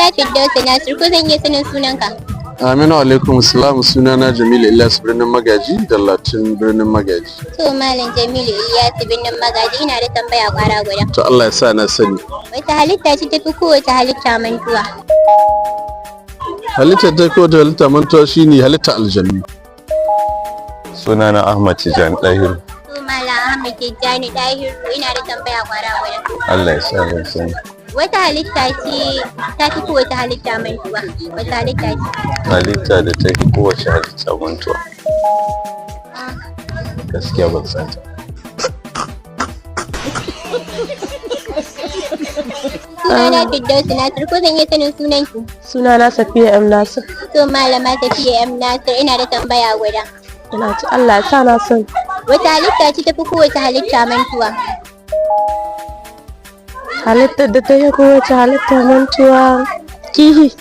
Sunana Firdausi Nasir, ko zan iya sanin sunanka? Aminu alaikum salam, sunana Jamilu Ilyas Birnin Magaji da Latin Birnin Magaji. To Malam Jamilu Ilyasu Birnin Magaji, ina da tambaya kwara guda. To Allah ya sa na sani. Wata halitta ce tafi kowace halitta mantuwa? Halitta ta kowace halitta mantuwa shine halitta aljannu. Sunana Ahmad Tijjani Dahiru. To Malam Ahmad Tijjani Dahiru, ina da tambaya kwara guda. Allah ya sa na sani. Wata halitta ce ta fi kowace halitta mantuwa? Wata halitta ce? Halitta da ta fi kowace halitta mantuwa. Gaskiya ban san ta. Sunana Firdausi Nasir, ko zan iya sanin sunanki? Sunana Safiya M. Nasir. To Malama Safiya M Nasir, ina da tambaya guda. Ina ci, Allah ya sa na sani. Wata halitta ce tafi kowace halitta mantuwa? Halittar da ta yi kowace halitta mantuwa, kihi.